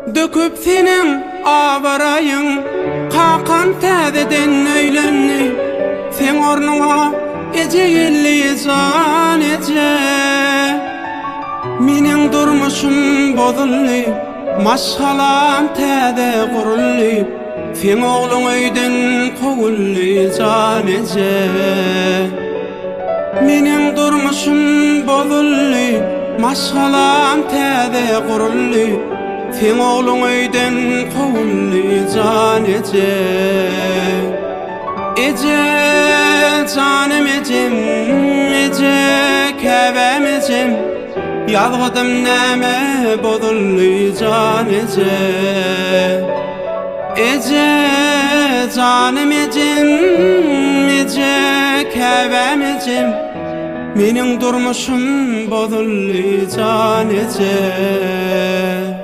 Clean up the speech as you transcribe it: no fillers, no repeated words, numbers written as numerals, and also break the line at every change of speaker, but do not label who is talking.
Döküp seniň abraýyň Kakaň täzeden öýlendi Seň ornuňa eje geldi jan eje Meniň durmuşym bozuldy Maşgalam täze guruldy Seň ogluň öýden kowuldy jan eje Meniň durmuşym bozuldy, maşgalam täze guruldy, Seň ogluň öýden kowuldy, jan eje. Eje, janym ejem, eje, käbäm ejem, Ýazgydym näme bozuldy, jan eje. Eje, janym ejem, eje, käbäm ejem, Meniň durmuşym bozuldy, jan eje.